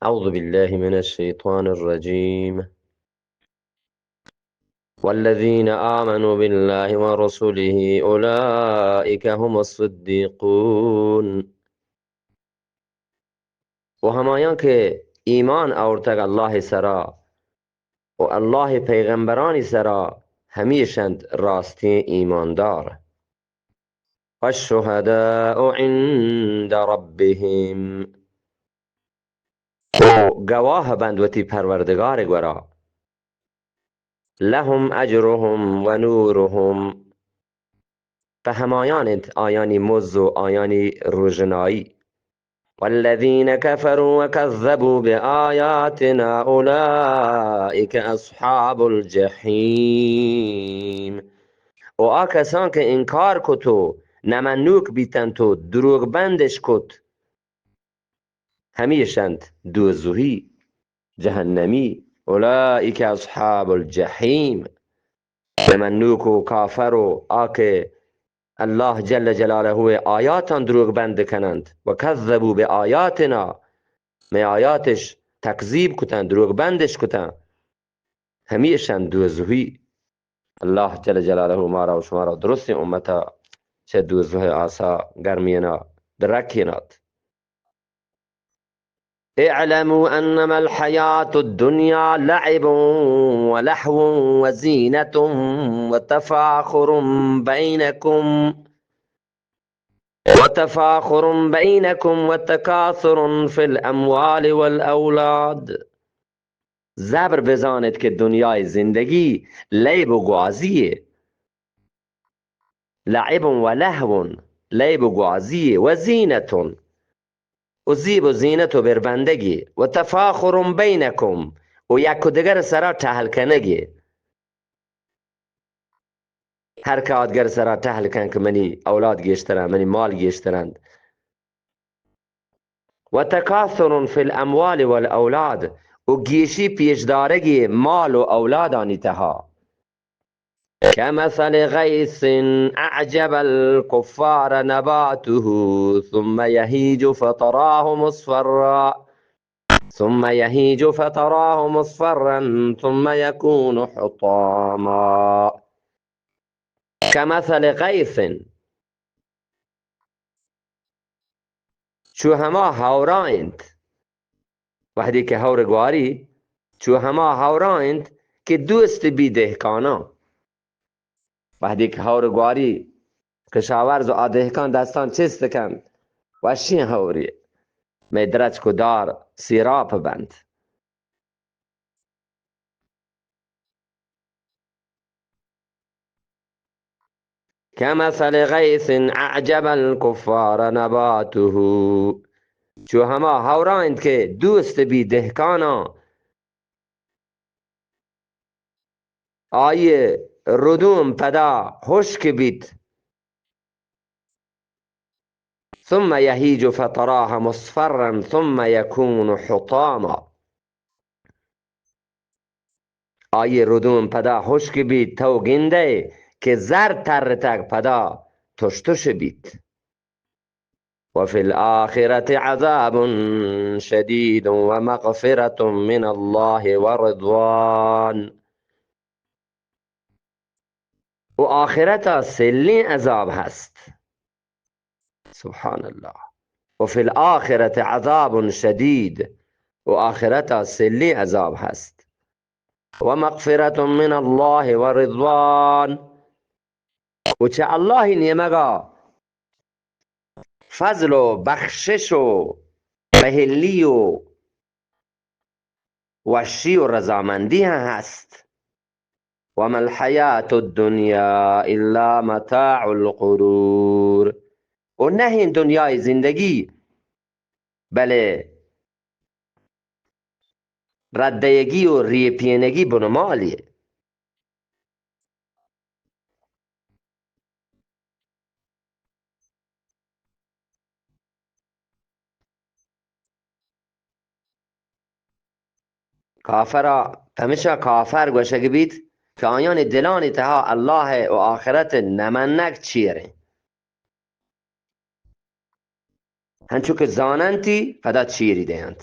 أعوذ بالله من الشيطان الرجيم. والذين آمنوا بالله ورسله أولئك هم الصديقون. و ہمایاں کہ ایمان آورتگ اللہ سرا و اللہ پیغمبرانی سرا، ہمیش انت راستیں ایماندار. والشهداء عند ربهم، و گواہ بند وتی پروردگار گورا. لهم أجرهم ونورهم، پہ ہمایان انت آیانی مز و آیانی روژنائی. والذين كفروا وكذبوا بآياتنا أولئك أصحاب الجحيم. و آ کسان کہ انکار کت و نمنوک بیتنت و دروگ بندش کت، ہمیش انت دوزہی، جہنمی. أولئك أصحاب الجحيم. نمنوک و کافر و آ کہ اللہ جل جلالہ ءِ آیاتاں دروگ بند کننت، وكذبوا بآياتنا، مئے آیاتش تکذیب کتن، دروگ بندش کتن، ہمیش انت دوزہی. اللہ جل جلالہ مارا و شمارا درستیں امتا چہ دوزہ آسا گرمینات، درکینات. اعلموا أنما الحياة الدنيا لعب ولهو وزينة وتفاخر بينكم، وتفاخر بينكم وتكاثر في الأموال والأولاد. زبر بزانت کہ دنیای زندگی لیب و گوازی، لعب و لهو، لیب و گوازی، وزینة، و زیب و زینت و بربندگی، وتفاخر بينكم، و یک و دگر سرا ٹہل کنگی. ہر کہ آدگر سرا ٹہل کن کہ منی اولاد گیشتر انت، منی مال گیشتر انت. وتكاثر في الأموال والأولاد، و گیشی پیش دارگی مال و اولادانی تہا. كمثل غيث أعجب الكفار نباته ثم يهيج فتراه مصفرا، ثم يهيج فتراه مصفرا ثم يكون حطاما. كمثل غيث، چو ہما ہورا انت، وہدے کہ ہور گواری، چو ہما ہورا انت کہ دوست بی دہکاناں. وہدے کہ ہور گواری، کشاورز و آ دہکان دستان چست کنت، وشیں ہوری، مئے درچک و دار سیراپ بنت. كمثل غيث أعجب الكفار نباته، چو ہما ہورا انت کہ دوست بی دہکاناں، آئی ردوم پدا ہشک بیت. ثم يهيج فتراه مصفرا ثم يكون حطاما. آئی ردوم پدا ہشک بیت، تو گندئے کہ زر ترتگ پدا تش تش بیت. وفي الآخرة عذاب شديد ومغفرة من الله ورضوان. و آخرتا سلیں عذاب ہست. سبحان اللہ. وفي الآخرة عذاب شديد، و آخرتا سلیں عذاب ہست. ومغفرة من الله ورضوان، و چہ اللہ نیمگا فضل و بخشش و پہلی و وشی و رضامندی ہم ہست. وما الحياة الدنيا إلا متاع الغرور. و نہ انت دنیای زندگی بلے ردئیگی و ریپینگی بنمالی. کافرا پمشا کافر گوشگ بیت کہ آیانی دلانی تہا اللہ و آخرت نمنگ چیر انت. ہنچو کہ زاننتی پدا چیری دینت.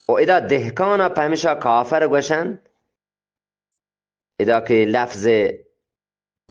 و ادا دهکانا پمیشا کافر گوشنت. ادا که لفظ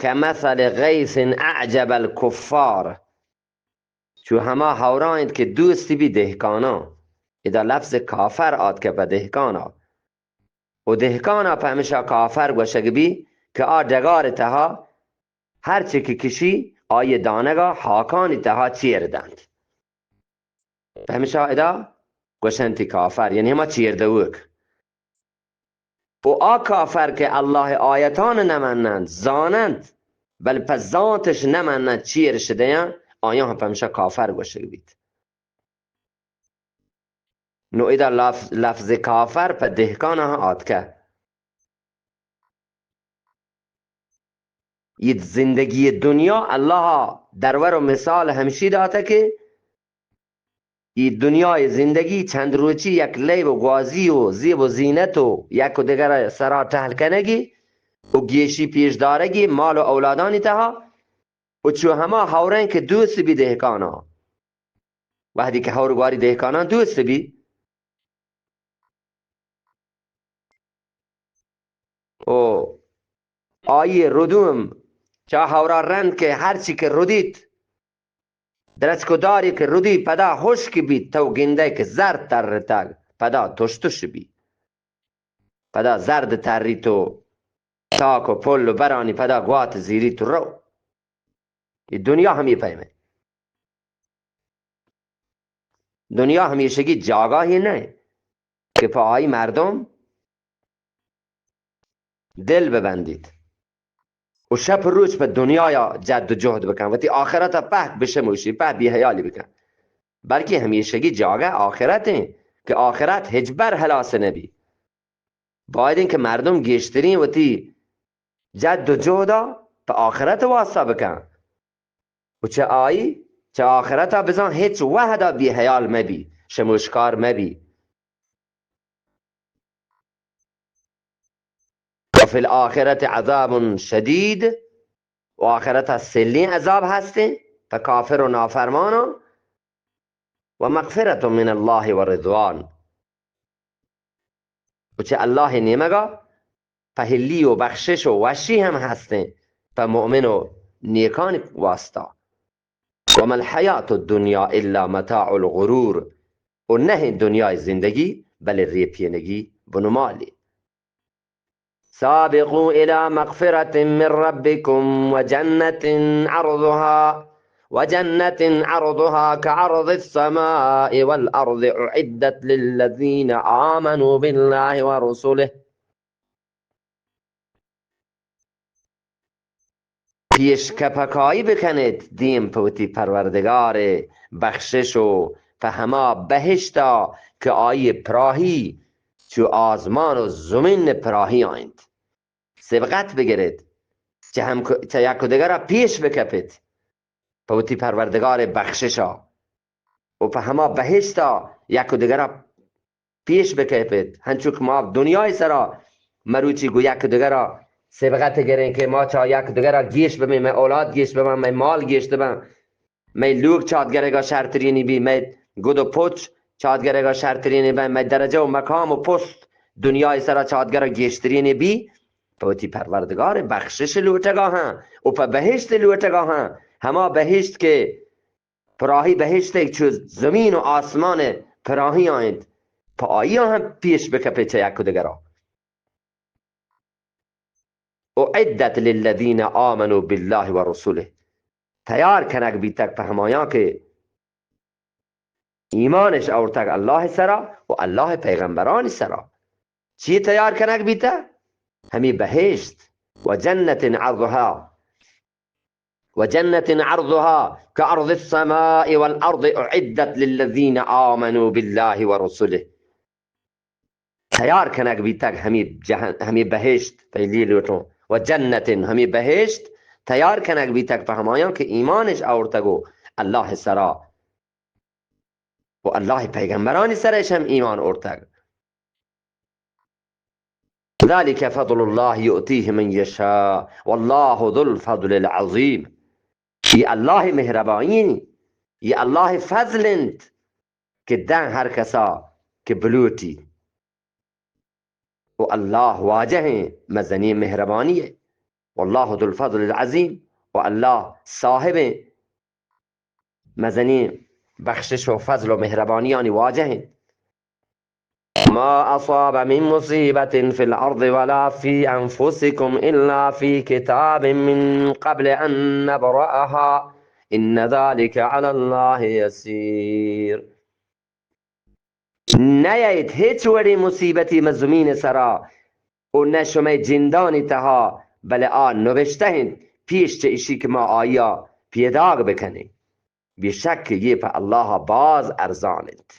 کمثل غیث اعجب الکفار، چو هما هورا انت که دوست بی دهکانا. ادا لفظ کافر آتکه په دهکانا. و دهکانا پمیشا کافر گوشگ بی که آ ڈگار تها هر چی که کشی، آئی دانگا هاکانی تها چیر دنت. پمیشا ادا گوشنتی کافر، یعنی هما چیر دوک. و آ کافر که الله آیتان نمننت، زاننت، بل په زانتش نمننت، چیرش دینت، آیان هم پمیشا کافر گوشگ بیت. نو ادا لفظ، لفظ کافر په دهکانا هم آتکه. ای زندگی دنیا الله درور و مثال همشی داته که ای دنیای زندگی چند روچی یک لیب و گوازی و زیب و زینت و یک و دگر سرا ٹہل کنگی و گیشی پیش دارگی مال و اولادانی تها و چو هما هورین که دوست بی دهکانا. وهدی که هور گواری دهکانان دوست بی، و آئی ردوم چا هورا رند که هرچی که ردیت، درچک و داری که ردی پدا هشک بیت، تو گندئے که زرد ترتگ، پدا تشتش بی، پدا زرد تریت و تاک و پل و برانی پدا گوات زیریت و رو. ای دنیا همی پیمه. دنیا همیشگی جاگاهی نه که په آئی مردم دل ببندیت و شپ و روچ په دنیایا جد و جهد بکن، وتی آخرتا په بشموشی، په بی‌حیالی بکن، بلکه همیشگی جاگه آخرت انت که آخرت هچبر هلاس نبی. باید انت که مردم گیشترین وتی جد و جهدا په آخرت واسطه بکن و چه آئی، چه آخرتا بزان هچ وهدا بی‌حیال مبی، شموشکار مبی. و فی الآخرة عذاب شدید، و آخرتا سلین عذاب هستین په کافر و نافرمانا. و مغفرة من الله و رضوان، و چه الله نیمگا پهلی و بخشش و وشی هم هستین په مؤمن و نیکان واسطه. و ما الحیاة الدنیا الا متاع الغرور، و نه دنیای زندگی بله ریپینگی بنمالی. سابقوا إلى مغفرة من ربكم وجنة عرضها، وجنة عرضها كعرض السماء والأرض أعدت للذين آمنوا بالله ورسله. پیشکپکایی بکنیت دیم په وتی پروردگار بخشش و په هما بهشتا که آئی پراهی چو آزمان و زمین پراهی انت. سبقت بگریت، چه هم، چه یک و دگرا پیش بکپیت په وتی پروردگار بخششا و په هما بهشتا یک و دگرا پیش بکپیت، هنچو که ما دنیای سرا مروچی گو یک دگرا سبقت گرین که ما چا یک دگرا گیش ببین، مئے اولاد گیش ببن، مئے مال گیش ببن، مئے لوگ چادگرگا شرترینی بی، مئے گد و پچ چادگرگا شرترینی بی، مئے درجه و مقام و پست دنیای سرا چادگرا گیشترینی بی، په وتی پروردگار بخشش لوٹگا هن و په بهشت لوٹگا هن، هما بهشت که پراهی بهشت چو زمین و آسمان پراهی انت، په آیا هم پیش بکپیت چه یک و دگرا. اعدت للذین آمنوا بالله و رسوله، تیار کنگ بیتگ په همایان که ایمانش آورتگ الله سرا و الله پیغمبرانی سرا. چی تیار کنگ بیتگ؟ همی بهشت. و جنة عرضها، و جنة عرضها كعرض السماء والأرض أعدت للذين آمنوا بالله ورسله. تیار کنگ بیتگ همی جهن، همی بهشت، پہلی لوٹوں، و جنة، همی بهشت تیار کنگ بیتگ په همایان که ایمانش آورتگ و الله سرا و الله پیغمبرانی سرش هم ایمان آورتگ. ذلك فضل الله يؤتيه من يشاء والله ذو الفضل العظيم. ای الله مهربانی، ای الله فضل انت که دن هر کسا که بلوٹی. و اللہ واجہ ایں، مزنیں مہربانی ایں۔ واللہ ذو الفضل العظیم، و اللہ صاحب ایں مزنیں بخشش و فضل و مہربانیانی واجہ ایں۔ ما أصاب من مصيبة في الأرض ولا في أنفسكم إلا في كتاب من قبل أن نبرأها إن ذلك على الله يسير۔ نیایت ہچ وڑیں مصیبتے مہ زمین سرا و نہ شمئے جندانی تہا، بلے آ نبشتہ انت پیش چہ اشی کہ ما آیا پیداگ بکنیں۔ بے شک یہ پہ اللہ باز ارزان انت۔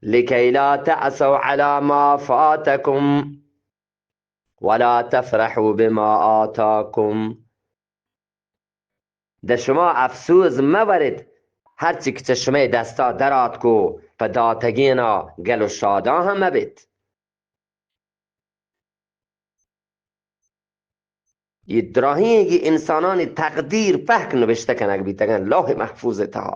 لكي لا تعسوا على ما فاتكم ولا تفرحوا بما آتاكم۔ دہ شما افسوز مہ ورت ہرچی کہ چہ شمئے دستا در آتک و پہ داتگینا گل و شادان ہم مہ بیت۔ یہ دراہیں کہ انسانانی تقدیر پہک نبشتہ کنگ بیتگن لوح محفوظ تہا۔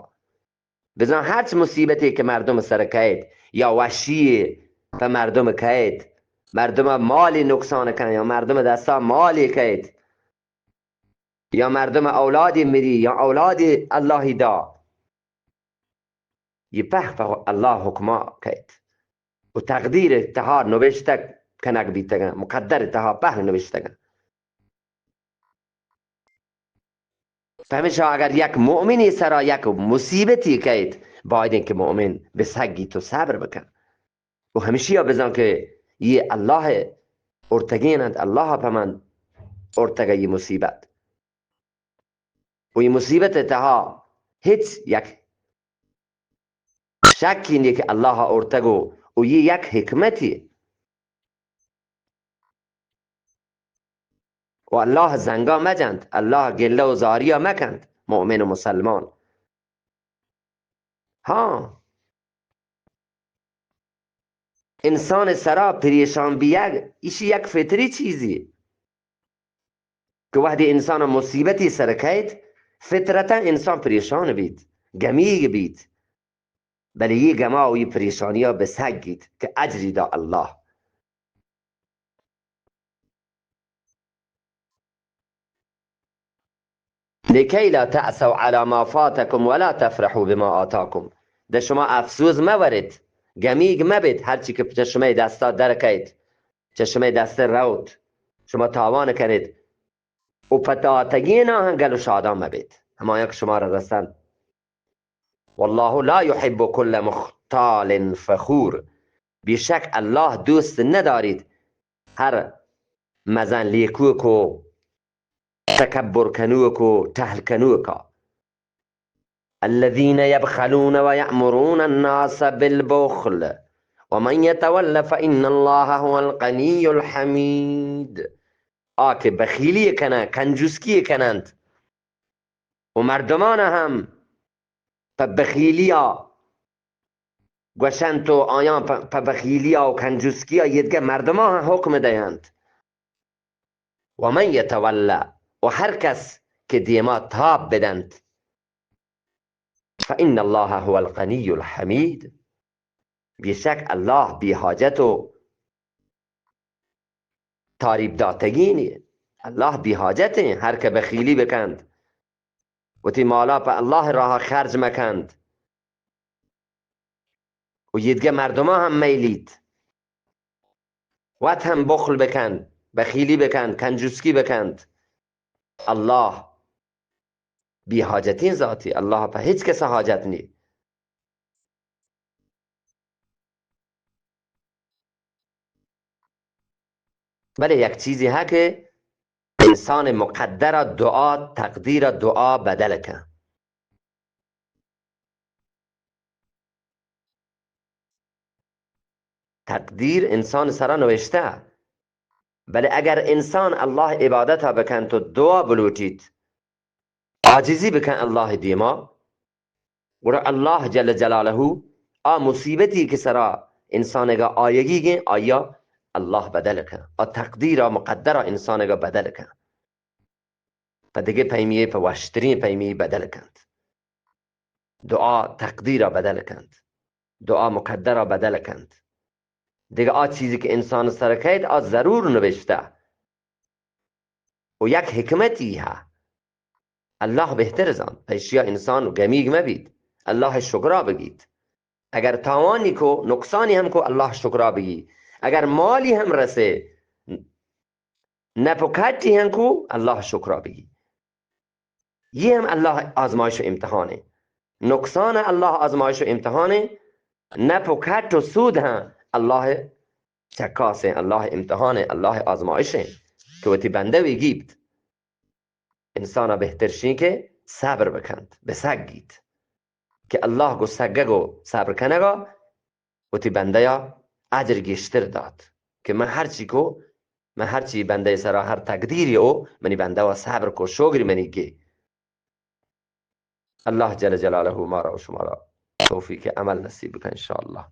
بزاں ہرچ مصیبتے کہ مردم سر کئیت یا وشی پہ مردم کئیت، مردم مالی نقصان کن یا مردم دستا مالی کئیت، یا مردم اولادی مری یا اولادی اللہی دا، یہ پہک پہ اللہ حکما کئیت و تقدیر تہا نبشتہ کنگ بیتگن، مقدر تہا پہک نبشتگن۔ پمیشا اگر یک مؤمنی سرا یک مصیبتی کئیت، باید انت کہ مؤمن بسگیت و صبر بکن و ہمشیا بزان کہ یہ اللہ ارتگین انت، اللہ پہ من ارتگہ یہ مصیبت۔ و یہ مصیبت تہا ہچ یک شکی نیست کہ اللہ ارتگ و، و یہ یک حکمتی۔ و اللہ زنگا مجنت، اللہ گلہ و زاریا مکنت، مؤمن و مسلمان۔ ہاں، انسان سرا پریشان بیگ، ایشی یک فطری چیزی کہ وہدے انسان مصیبتی سر کئیت، فطرتا انسان پریشان بیت، گمیگ بیت، بلے یہ گما و یہ پریشانیا بسگیت کہ اجری دا اللہ۔ لكي لا تعسوا على ما فاتكم ولا تفرحوا بما آتاكم۔ دہ شما افسوز مہ ورت، گمیگ مہ بیت ہرچی کہ چہ شمئے دستا در کئیت، چہ شمئے دست روت، شما تاوان کنیت و پہ داتگینا ہم گل و شادان مہ بیت، ہمایاں کہ شمارا رسنت۔ والله لا يحب كل مختال فخور۔ بے شک اللہ دوست نداریت ہر مزن لیکوک و تکبر کنوک و ٹہل کنوکا۔ الذين يبخلون ويأمرون الناس بالبخل ومن يتول فإن الله هو الغني الحميد۔ آ کہ بخیلی کنن، کنجوسکی کننت، و مردمان ہم پہ بخیلیا گوشنت و آیاں پہ، پہ بخیلیا و کنجوسکیا یدگہ مردمان ہم حکم دینت۔ ومن يتول، و ہر کس کہ دیما تاب بدنت، فإن الله هو الغني الحميد، بے شک اللہ بے حاجت و تعریف داتگینی۔ اللہ بے حاجت ہیں، ہر کہ بخیلی بکنت، وتی مالا پہ اللہ راہ خرج مکنت و یدگہ مردمان ہم میلیت، وت ہم بخل بکنت، بخیلی بکنت، کنجوسکی بکنت، اللہ بے حاجتیں ذاتی، اللہ پہ ہچ کس حاجت نی۔ بلے یک چیزی ہا کہ انسان مقدر دعا، تقدیر دعا بدل کن۔ تقدیر انسان سرا نوشتہ، بلے اگر انسان اللہ عبادتا بکنت و دعا بلوٹیت، عاجزی بکن اللہ دیما، گڑا اللہ جل جلالہ آ مصیبتی کہ سرا انسانگا آیگی گیں، آیا اللہ بدل کن، آ تقدیرا مقدرا انسانگا بدل کن۔ پہ دگہ پیمی، پہ وشتریں پیمی بدل کنت۔ دعا تقدیرا بدل کنت۔ دعا مقدرا بدل کنت۔ دگہ آ چیزی کہ انسان سر کئیت، آ ضرور نبشتہ. و یک حکمتی ہا، اللہ بہتر زانت، پیشیا انسان گمیگ مبیت، اللہ شکرا بگیت. اگر تاوانی کو، نقصانی ہم کو، اللہ شکرا بگی. اگر مالی ہم رسے، نپ و کٹی ہم کو، اللہ شکرا بگی. یہ ہم اللہ آزمائش و امتحان ہے. نقصان اللہ آزمائش و امتحان ہے، نپ و کٹ و سود ہم اللہ چکاس ہیں، اللہ امتحان ہے، اللہ آزمائش ہے کہ وتی بندہ وی گیپت. انسان بہتر شین کہ صبر بکنت، بسگیت کہ اللہ گو سگگ و صبر کنگا وتی بندہ یا اجر گیشتر دات کہ من ہر چی کو، من ہر چی بندہ سرا ہر تقدیری او، منی بندہ و صبر کو، شوگری منی گی. اللہ جل جلالہ مارا و شمارا توفیق عمل نصیب بکن انشاءاللہ.